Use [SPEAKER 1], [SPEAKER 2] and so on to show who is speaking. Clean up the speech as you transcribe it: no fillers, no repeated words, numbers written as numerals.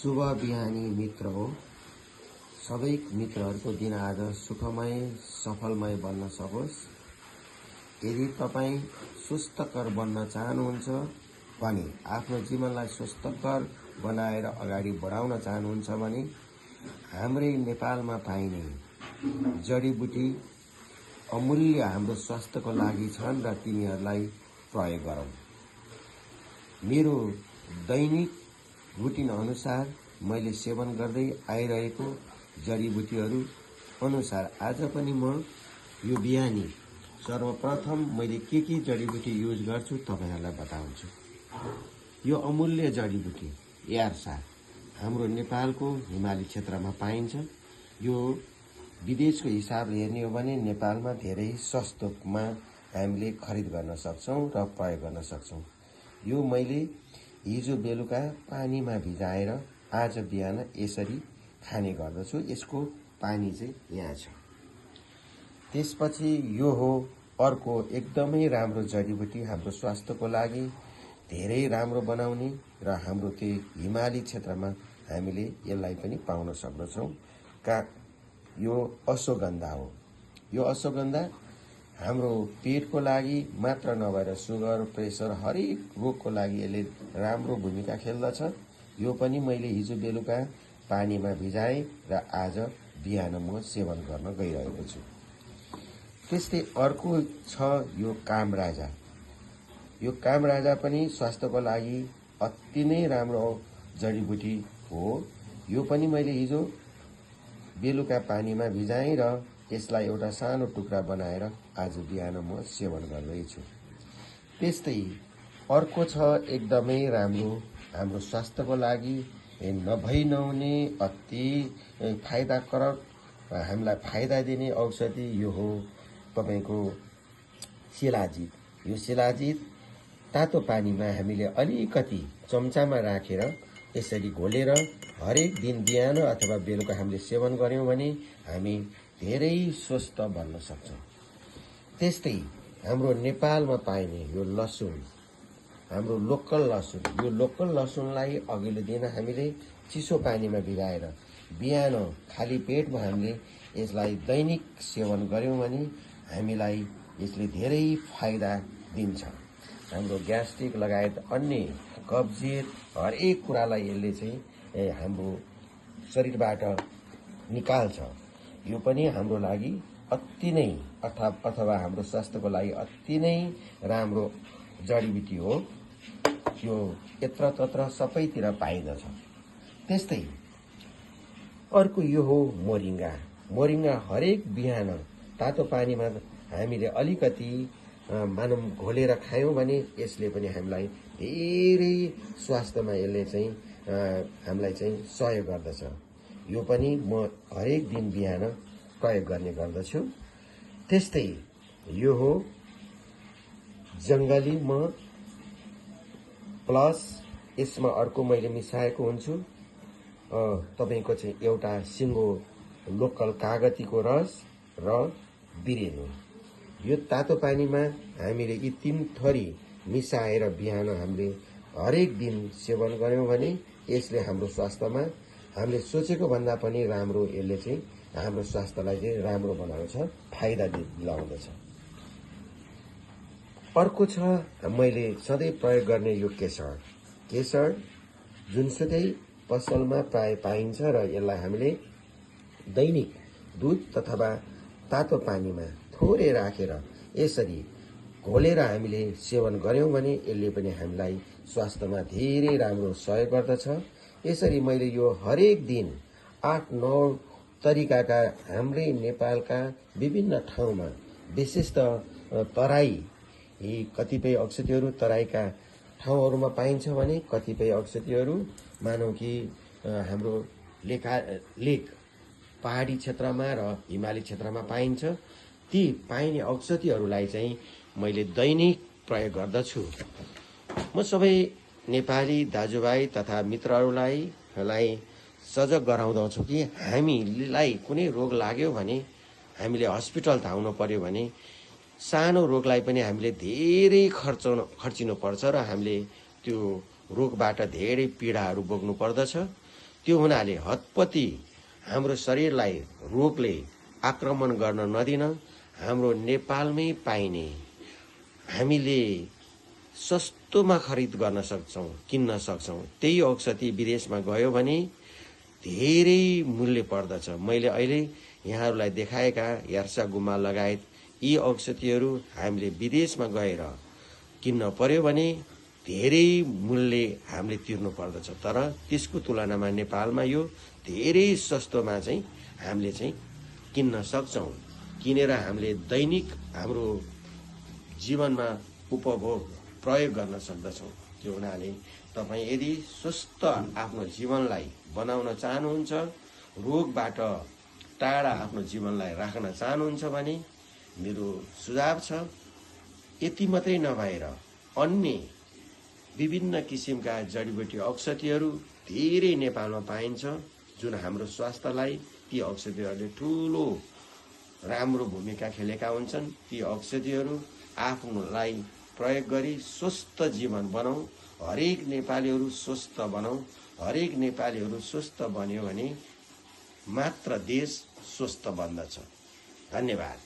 [SPEAKER 1] शुभ बिहानी मित्र हो। सबै मित्रहरूको दिन आज सुखमय सफलमय बन्न सकोस्। यदि तपाईँ स्वस्थकर बन्न चाहनुहुन्छ भने आफ्नो जीवनलाई स्वस्थकर बनाएर अगाडि बढाउन चाहनुहुन्छ भने हाम्रै नेपालमा पाइने जडीबुटी अमूल्य हाम्रो स्वास्थ्यको लागि छन् र तिनीहरूलाई प्रयोग गरौँ। मेरो दैनिक रुटिन अनुसार मैले सेवन गर्दै आइरहेको जडीबुटीहरू अनुसार आज पनि म यो बिहानी सर्वप्रथम मैले के जडीबुटी युज गर्छु तपाईहरुलाई बताउँछु। यो अमूल्य जडीबुटी यार्सा हाम्रो नेपालको हिमाली क्षेत्रमा पाइन्छ। यो विदेशको हिसाबले हेर्ने हो भने नेपालमा धेरै सस्तोमा हामीले खरिद गर्न सक्छौं र प्रयोग गर्न सक्छौं। यो मैले हिजो बेलुका पानीमा भिजाएर आज बिहान यसरी खाने गर्दछु। यसको पानी चाहिँ यहाँ छ। त्यसपछि यो हो अर्को एकदमै राम्रो जडीबुटी हाम्रो स्वास्थ्यको लागि धेरै राम्रो बनाउने र हाम्रो त्यो हिमाली क्षेत्रमा हामीले यसलाई पनि पाउन सक्दछौं। यो अश्वगन्धा हो। यो अश्वगन्धा हाम्रो पेटको लागि मात्र नभएर सुगर प्रेसर हरेक रोगको लागि यसले राम्रो भूमिका खेल्दछ। यो पनि मैले हिजो बेलुका पानीमा भिजाए र आज बिहान म सेवन गर्न गइरहेको छु। त्यस्तै अर्को छ यो कामराजा। यो कामराजा पनि स्वास्थ्यको लागि अति नै राम्रो जडीबुटी हो। यो पनि मैले हिजो बेलुका पानीमा भिजाए र यसलाई एउटा सानो टुक्रा बनाएर आज बिहान म सेवन गर्दैछु। त्यस्तै अर्को छ एकदमै राम्रो हाम्रो स्वास्थ्यको लागि नभई नहुने अति फाइदाकारक हामीलाई फाइदा दिने औषधि यो हो तपाईको शिलाजित। यो शिलाजित तातो पानीमा हामीले अलिकति चम्चामा राखेर यसरी घोलेर हरेक दिन बिहान अथवा बेलुका हामीले सेवन गर्यौं भने हामी धेरै स्वस्थ बन्न सक्छौं। त्यस्तै हाम्रो नेपालमा पाइने यो लसुन, हाम्रो लोकल लसुन, यो लोकल लसुनलाई अघिल्लो दिन हामीले चिसो पानीमा भिजाएर बिहान खाली पेटमा हामीले यसलाई दैनिक सेवन गर्यौं भने हामीलाई यसले धेरै फाइदा दिन्छ। हाम्रो ग्यास्ट्रिक लगायत अन्य कब्जियत हरेक कुरालाई यसले चाहिँ हाम्रो शरीरबाट निकाल्छ। यो पनि हाम्रो लागि अति नै अथवा हाम्रो स्वास्थ्यको लागि अति नै राम्रो जडीबुटी हो। यो यत्र तत्र सबैतिर पाइन्छ। त्यस्तै अर्को यो हो मोरिंगा। मोरिंगा हरेक बिहान तातो पानीमा हामीले अलिकति मानौं घोलेर खायौं भने यसले पनि हामीलाई धेरै स्वास्थ्यमा यसले चाहिँ हामीलाई चाहिँ सहयोग गर्दछ। यो पनि म हरेक दिन बिहान प्रयोग गर्ने गर्दछु। त्यस्तै यो हो जंगली मह प्लस यसमा अर्को मैले मिसाएको हुन्छु तपाईको चाहिँ एउटा सिंगो लोकल कागतीको रस र बिरेनु। यो तातो पानीमा हामीले यी तीन थरी मिसाएर बिहान हामीले हरेक दिन सेवन गर्यौं भने यसले हाम्रो स्वास्थ्यमा हामीले सोचेको भन्दा पनि राम्रो यसले चाहिँ हाम्रो स्वास्थ्यलाई चाहिँ राम्रो बनाउँछ, फाइदा दिलाउँदछ। अर्को छ मैले सधैँ प्रयोग गर्ने यो केशर। केशर जुनसुकै पसलमा प्राय पाइन्छ र यसलाई हामीले दैनिक दूध अथवा तातो पानीमा थोरै राखेर यसरी घोलेर हामीले सेवन गर्यौं भने यसले पनि हामीलाई स्वास्थ्यमा धेरै राम्रो सहयोग गर्दछ। यसरी मैले यो हरेक दिन 8-9 तरिकाका हाम्रै नेपालका विभिन्न ठाउँमा विशेषतः तराई यी कतिपय औषधिहरू तराईका ठाउँहरूमा पाइन्छ भने कतिपय औषधिहरू मानौ कि हाम्रो लेक पहाडी क्षेत्रमा र हिमाली क्षेत्रमा पाइन्छ। ती पाइने औषधिहरूलाई चाहिँ मैले दैनिक प्रयोग गर्दछु। म सबै नेपाली दाजुभाइ तथा मित्रहरूलाई सजग गराउँदछु कि हामीलाई कुनै रोग लाग्यो भने हामीले हस्पिटल धाउनु पर्यो भने सानो रोगलाई पनि हामीले धेरै खर्चिनु पर्छ र हामीले त्यो रोगबाट धेरै पीडाहरू भोग्नु पर्दछ। त्यो हुनाले हतपति हाम्रो शरीरलाई रोगले आक्रमण गर्न नदिन हाम्रो नेपालमै पाइने हामीले सस्तोमा खरिद गर्न सक्छौँ, किन्न सक्छौँ। त्यही औषधि विदेशमा गयो भने धेरै मूल्य पर्दछ। मैले अहिले यहाँहरूलाई देखाएका हेर्सा गुम्मा लगायत यी औषधिहरू हामीले विदेशमा गएर किन्न पर्यो भने धेरै मूल्य हामीले तिर्नु पर्दछ। तर त्यसको तुलनामा नेपालमा यो धेरै सस्तोमा चाहिँ हामीले चाहिँ किन्न सक्छौँ। किनेर हामीले दैनिक हाम्रो जीवनमा उपभोग प्रयोग गर्न सक्दछौँ। त्यो हुनाले तपाईँ यदि स्वस्थ आफ्नो जीवनलाई बनाउन चाहनुहुन्छ, रोगबाट टाढा आफ्नो जीवनलाई राख्न चाहनुहुन्छ भने मेरो सुझाव छ, यति मात्रै नभएर अन्य विभिन्न किसिमका जडीबुटी औषधिहरू धेरै नेपालमा पाइन्छ, जुन हाम्रो स्वास्थ्यलाई ती औषधिहरूले ठुलो राम्रो भूमिका खेलेका हुन्छन्। ती औषधिहरू आफ्नोलाई प्रयोग गरी स्वस्थ जीवन बनाऊ, हरेक नेपालीहरू स्वस्थ बनाऊ। हरेक नेपालीहरू स्वस्थ बन्यो भने मात्र देश स्वस्थ बन्दछ। धन्यवाद।